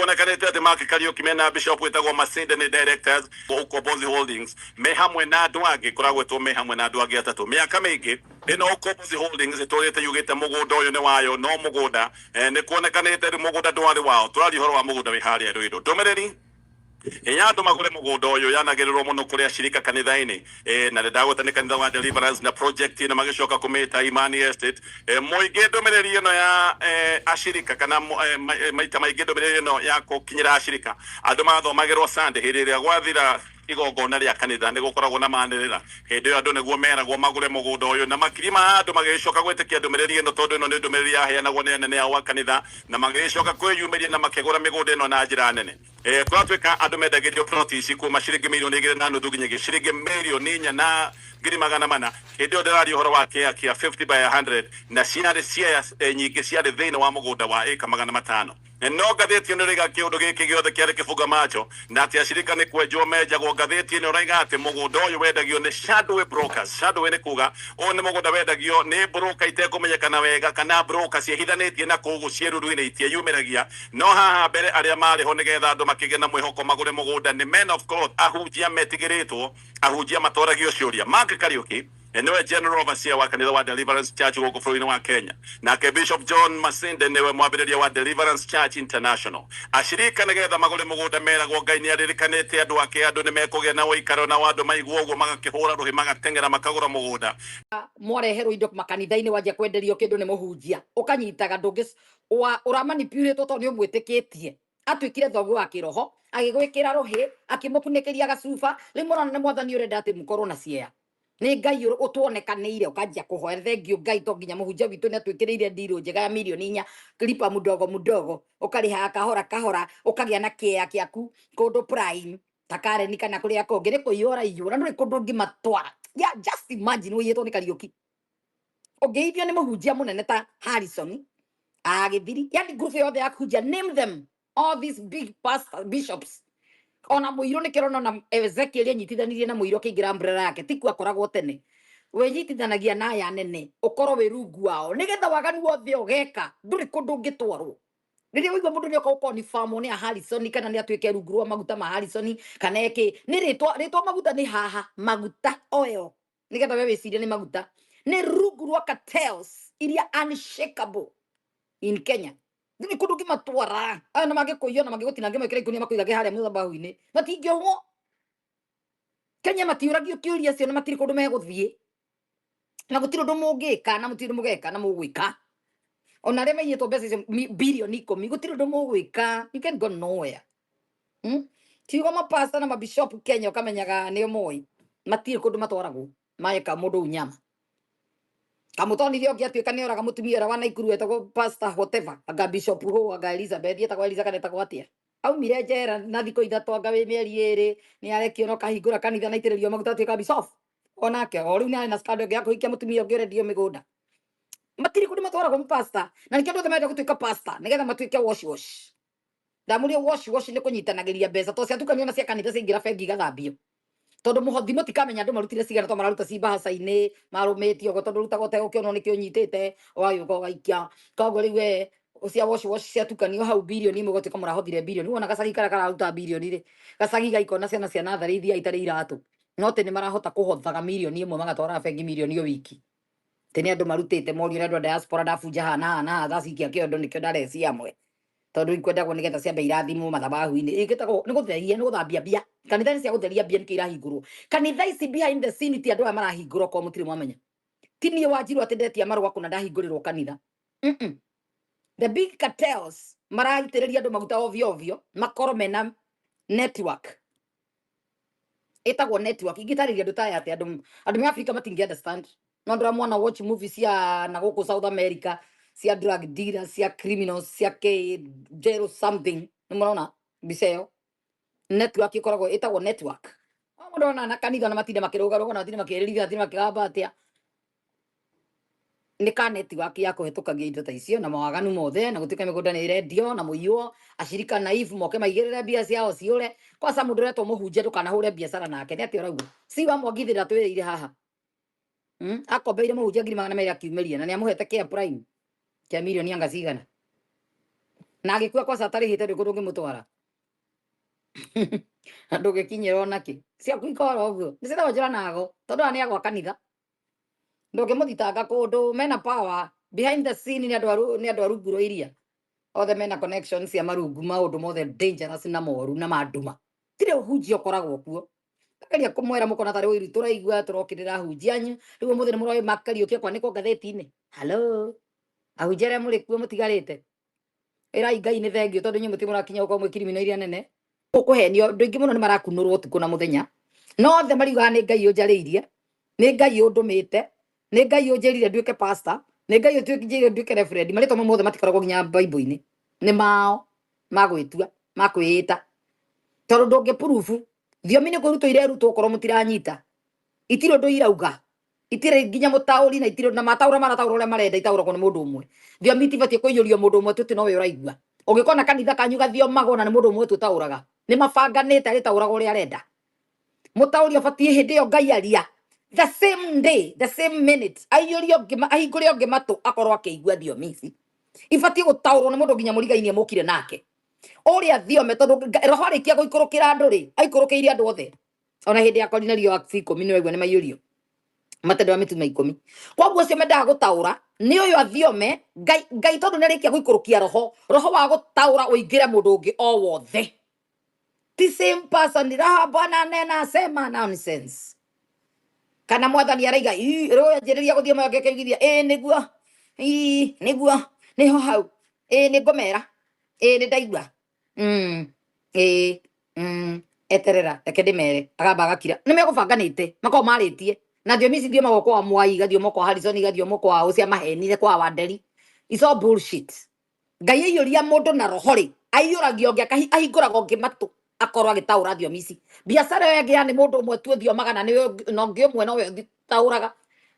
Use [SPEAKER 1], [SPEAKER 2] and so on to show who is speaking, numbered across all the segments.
[SPEAKER 1] Kuonekanĩte atĩ Mark Kariuki mena Bishop wĩtagwo Masinde nĩ directors Ukombozi Holdings me hamwe na andũ angĩ, kũragwetwo me hamwe na andũ angĩ atatũ. Mĩaka mĩingĩ ĩno Ukombozi Holdings ĩtũrĩte yugĩte mũgũnda ũyũ nĩ wayo, no mũgũnda nĩ kuonekanĩte rĩu mũgũnda ndwarĩ wao. Tũraria ũhoro wa mũgũnda wĩ harĩa Ruiru. Ndũmĩrĩri ya andũ magũre mũgũnda ũyũ yanagĩrĩrwo mũno kũrĩ acirika kanitha-inĩ, na nĩndagweta nĩ kanitha wa Deliverance na project ĩno magĩcoka kũmĩta Imani Estate. Mũingĩ ndũmĩrĩri ĩno ya acirika kana maita maingĩ ndũmĩrĩri ĩno ya gũkinyĩra acirika andũ mathomagĩrwo Sunday hĩndĩ ĩrĩa gwathira igongona rĩa kanitha nĩ gũkoragwo na manĩrĩra. Hĩndĩ ĩyo andũ nĩguo meragwo magũre mũgũnda ũyũ, na makiri ma andũ magĩcoka gwĩtĩkia ndũmĩrĩri ĩno tondũ ĩno nĩ ndũmĩrĩri yaheanagwo nĩ anene ao a kanitha, na magĩcoka kwĩyumĩria na makĩgũra mĩgũnda ĩno na njĩra nene. Kũratuĩka andũ mendagĩrio ploti ici kuma ciringi 2.5 milioni nginyagia ciringi 4,400,000. Hĩndĩ ĩyo ndĩraria ũhoro wa kĩa kĩa 50 by 100, na ciarĩ ciaya nyingĩ ciarĩ thĩinĩ wa mũgũnda wa ĩka 500. No ngathĩti ĩno ĩraiga kĩũndũ gĩkĩ gĩothe kĩarĩ kĩbunga macho na atĩ acirika nĩ kwenjwo menjagwo. Ngathĩti ĩno ĩraiga atĩ mũgũnda ũyũ wendagio nĩ shadow brokers. Shadow nĩ kuga ũyũ nĩ mũgũnda wendagio nĩ broker itekũmenyekana wega kana broker ciĩhithanĩtie na kũu ciĩruru-inĩ itieyumĩragia. No haha mbere arĩa marĩ ho nĩgetha andũ makĩgĩe na mwĩhoko magũre mũgũnda nĩ men of cloth, ahunjia metigĩrĩtwo, ahunjia matoragio ciũria. Mark Kariuki nĩwe general overseer wa kanitha wa Deliverance Church gũkũ bũrũri-inĩ wa Kenya, nake Bishop John Masinde nĩwe mwambĩrĩria wa Deliverance Church International. Acirika nĩgetha magũre mũgũnda meragwo Ngai nĩ aririkanĩte andũ ake, andũ nĩ mekũgĩa na ũikaro, nao andũ maigua ũguo magakĩhũra rũhĩ, magateng'era makagũra mũgũnda.
[SPEAKER 2] Mwareherwo indo makanitha-inĩ, wanjia kwenderio kĩndũ nĩ mũhunjia, ũkanyitaga ndũngĩ ũramanipulate tondũ nĩ ũmwĩtĩkĩtie. Atuĩkire thoguo wa kĩroho, agĩgwĩkĩra rũhĩ, akĩmũkunĩkĩria gacuba. Rĩu mũrona nĩ mwathani ũrenda atĩ mũkorwo na ciea, nĩ Ngai ũtuonekanĩire. Ũkanjia kũhoya thengio Ngai to nginya mũhunjia witũ nĩ atwĩkĩrĩire ndirũ njega ya 4 milioni, lipa mdogo mdogo, ũkarĩhaga kahora kahora, ũkagĩa na kĩea kĩaku kũndũ prime ta Karen kana kũrĩa kũngĩ. Nĩ kũiyũra iyũra, ndũrĩ kũndũ ũngĩmatwara. Yeah, just imagine ũiyĩtwo nĩ Kariũki, ũngĩithio nĩ mũhunjia mũnene ta Harrison agĩthiri, yani group yothe ya kũhunjia, name them, all these big pastors, bishops, ona mũirũ nĩ kĩrona na Ezekiel anyitithanirie na mũirũ akĩingĩra umbrella yake. Tikuo akoragwo tene, wĩnyitithanagia na aya nene, ũkorwo wĩ rungu wao nĩgetha waganu wothe ũgeka ndũrĩ kũndũ ũngĩtwarwo. Rĩrĩa ũigua mũndũ nĩoka gũkonifamwo nĩ a Harrison kana nĩ atuĩke rungu rwa maguta ma Harrison kana eke nĩ rĩtwa rĩtwa maguta nĩ haha maguta oil, nĩgetha we wĩcirie nĩ maguta, nĩ rungu rwa cartels iria unshakable in Kenya. Ndũrĩ kũndũ ũngĩmatwara. Aya na mangĩkũiywo na mangĩgũtinangia mekĩre ikũnia makũigage harĩa mũthabahu-inĩ, matingĩohwo Kenya, matiũragio kĩũria acio, na matirĩ kũndũ megũthiĩ, na gũtirĩ ũndũ mũngĩka, na mũtirĩ ũndũ mũgeka na mũgwĩka. Ona arĩa maiyĩtwo mbeca icio 10 bilioni gũtirĩ ũndũ mũgwĩka. You can go nowhere, Tiuga mapasta na mabishop Kenya ũkamenyaga nĩo moĩ, matirĩ kũndũ matwaragwo maeka mũndũ unyama. Kamũtonire ũngĩ atuĩka nĩ oraga mũtumia ũrĩa wa Naikuru etagwo pastor whatever, anga bishop ho, anga Elizabeth, etagwo Eliza kana etagwo atĩa, aumire njera na thikũ 3, anga wĩ mĩeri 2 nĩ arekio, no kahingũra kanitha na itĩrĩrio maguta atuĩka bishop. Onake o rĩu nĩ arĩ na scandal ĩngĩ ya kũhikia mũtumia ũngĩ ũrendio mĩgũnda. Matirĩ kũndũ matwaragwo mapasta, na nĩkĩo andũ othe marenda gũtuĩka pastor nĩgetha matuĩke wash wash. Ndamũria, wash wash nĩ kũnyitanagĩria mbeca to ciatukanio na cia kanitha, ciaingĩra bengi igathambio, tondũ mũhothi mũtikamenya andũ marutire cigana, to mararuta ci mbahaca-inĩ marũmĩtie ũguo, tondũ rutaga ũtegũkĩonwo nĩkĩ ũnyitĩte, ũgagĩũka ũgaikia. Koguo rĩu we cia wash wash ciatukanio hau 1 bilioni ũgatuĩka mũrahothire bilioni. Wona gacagi karĩa kararuta bilioni rĩ, gacagi gaikona ciana cia natharĩ ithiaga itarĩ iratũ, no atĩ nĩ marahota kũhothaga 1 milioni magatwara bengi milioni o wiki. Tĩ nĩ andũ marutĩte morio nĩ andũ a diaspora, ndabunja haha na haha na haha, ndacikia kĩondo nĩkĩo ndareci amwe, tondũ ikwendagwo nĩgetha ciambe irathimwo mathabahu-inĩ. Ĩgĩtagwo nĩ gũtheria, nĩ gũthambia mbia. Kanitha nĩ cia gũtheria mbia, nĩkĩo irahingũrwo kanitha ici. Behind the scene ti andũ aya marahingũra, okorwo mũtirĩ mwamenya. Ti niĩ wanjirwo atĩ ndetia marũa kũna ndahingũrĩrwo kanitha. The big cartels maraitĩrĩria andũ maguta ovyo ovyo, makorwo mena network, ĩtagwo network. Ingĩtarĩria andũ taya atĩ andũ me Africa matingĩ understand, no ndĩra mwana watch movie cia na gũkũ South America, cia drug dealers, cia criminals, cia k jail something. Nĩ mũrona mbica ĩyo, network ĩkoragwo ĩtagwo network. O mũndũ ona na kanitha na matinda makĩrũgarũga na matinda makĩrĩrithia, matinda makĩgamba atĩa, nĩ ka network ya kũhetũkagia indo ta icio na mawaganu mothe, na gũtuĩka mĩgũnda nĩ ĩrendio na mũiywo, acirika naive moke maigĩrĩre mbia ciao ciũre. Kwanza mũndũ ũretwo mũhunjia ndũkanahũre biacara nake. Nĩ atĩa ũrauga? Si wa Mwangithĩra twĩrĩire haha, Akombeire mũhunjia 200,000 akiumĩria, na nĩ amũhete kĩa prime kĩa milioni anga cigana. Na agĩkua kwaca atarĩhĩte ndũkũ ndũngĩmũtwara. Na ndũngĩkinyĩra onakĩ. Ciaku ikora ũguo. Nĩ ciĩtagwo njũra nago. Tondũ aya nĩ agwa kanitha. Ndũngĩmũthitanga kũndũ mena power. Behind the scene nĩ andũ a nĩ andũ a rungu rwa iria. Othe mena connections cia marungu maũndũ mothe dangerous na moru na manduma. Tirĩ ũhunjia ũkoragwo kuo. Ndageria kũmwĩra mũkona tarĩ ũiru tũraigua tũrokĩrĩra ahunjia anyu. Rĩu ũmũthĩ nĩ mũroĩ Mark Kariũki akwanĩkwo ngathĩti-inĩ. Hello. Ahunjia arĩa mũrĩ kuo mũtigarĩte. Ĩrai Ngai nĩ thengiũ tondũ inyuĩ mũtirĩ mũrakinya gũkorwo mwĩ kirimino iria nene. Ũkũhenio andũ aingĩ mũno nĩ marakunũrwo ũtukũ na mũthenya. No othe mariugaga nĩ Ngai ũnjarĩirie, nĩ Ngai ũndũmĩte, nĩ Ngai ũnjĩrire nduĩke pastor, nĩ Ngai ũnjĩrire nduĩke reverend. Marĩtwa mau mothe matikoragwo nginya Bible-inĩ. Nĩ mao ma gwĩtua, ma kwĩĩta. Tondũ ndũngĩ prove thiomi nĩ kũrutwo irerutwo okorwo mũtiranyita. Itirĩ ũndũ irauga. Itirĩ nginya mũtaũri na itirĩ na mataũra marataũra ũrĩa marenda itaũragwo nĩ mũndũ ũmwe. Thiomi itibatiĩ kũiyũrio mũndũ ũmwe tu atĩ nowe ũraigua. Ũngĩkona kanitha kanyu gathiomagwo na nĩ mũndũ ũmwe tu ũtaũraga, nĩ mabanganĩte arĩtaũraga ũrĩa arenda. Mũtaũri abatiĩ hĩndĩ ĩyo Ngai aria the same day, the same minute, aiyũrie ũngĩ ahingũre ũngĩ matũ akorwo akĩigua thiomi ici. Ibatiĩ gũtaũrwo nĩ mũndũ nginya mũrigainie mũkire nake. Ũrĩa thiome tondũ roho arĩkia gũikũrũkĩra andũ rĩ, aikũrũkĩire andũ othe. Ona hĩndĩ ya Korinelio Acts ikũmi nĩ waigua nĩ maiyũrio. Matendo ya mĩtume ikũmi. Koguo ũcio mendaga gũtaũra nĩ ũyũ athiome Ngai, Ngai tondũ nĩ arĩkia gũikũrũkia roho, roho wa gũtaũra ũingĩre mũndũ ũngĩ o wothe. Ti same person, roho Bwana anena sema nonsense. Kana mwathani araiga ii rĩu anjĩrĩria gũthiĩ moyo ngĩkĩiguithia ĩĩ nĩguo ii nĩguo nĩho hau ĩĩ nĩ ngũmera ĩĩ nĩ ndaigua ĩĩ eterera reke ndĩmere akamba agakira nĩ megũbanganĩte makoragwo marĩtie na thiomi ici ithiomagwo kwa Mwai igathiomwo kwa Harrison igathiomwo kwa ũ cia mahenire kwa Wanderi. It's all bullshit. Ngai aiyũria mũndũ na roho rĩ aiyũragia ũngĩ ahingũraga ũngĩ matũ akorwo agĩtaũra thiomi ici. Biacara ĩyo ĩngĩ ya nĩ mũndũ ũmwe tu ũthiomaga na nĩwe na ũngĩ ũmwe nowe ũtaũraga.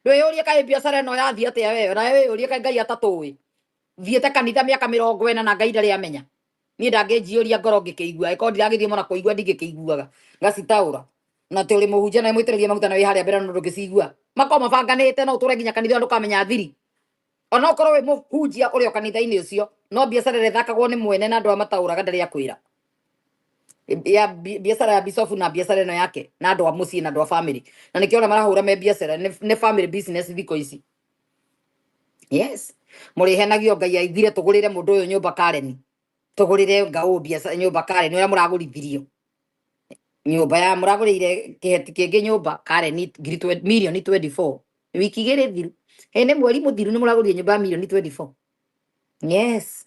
[SPEAKER 2] Ndwĩyũrie kaĩ biacara ĩno yathiĩ atĩa we nawe wĩyũrie kaĩ Ngai atatũĩ. Thiĩte kanitha mĩaka mĩrongo ĩna na Ngai ndarĩ amenya. Niĩ ndangĩnjiyũria ngoro ngĩkĩigua ĩkorwo ndiragĩthiĩ mũno kũigua ndingĩkĩiguaga ngacitaũra. Na atĩ ũrĩ mũhunjia na wĩmũitĩrĩrie maguta na wĩ harĩa mbere no ndũngĩcigua. Makoragwo mabanganĩte no ũtũre nginya kanitha ndũkamenya thiri. Ona ũkorwo wĩ mũhunjia ũrĩ o kanitha-inĩ ũcio no biacara ĩrĩa ĩthakagwo nĩ mwene na andũ arĩa mataũraga ndarĩ akwĩra. Ya biacara ya bicobu na biacara ĩno yake na andũ a mũciĩ na andũ a family. Na nĩkĩo ona marahũra me biacara nĩ family business thikũ ici. Yes. Mũrĩhenagio Ngai aiguire tũgũrĩre mũndũ ũyũ nyũmba Karen. Tũgũrĩre ngaũ biacara nyũmba Karen ũrĩa mũragũrithirio. Nyũmba ya mũragũrĩire kĩheti kĩngĩ nyũmba Karen ngiri mirioni 24. Wiki igĩrĩ thiru. Ĩ nĩ mweri mũthiru nĩ mũragũrire nyũmba ya mirioni 24. Yes.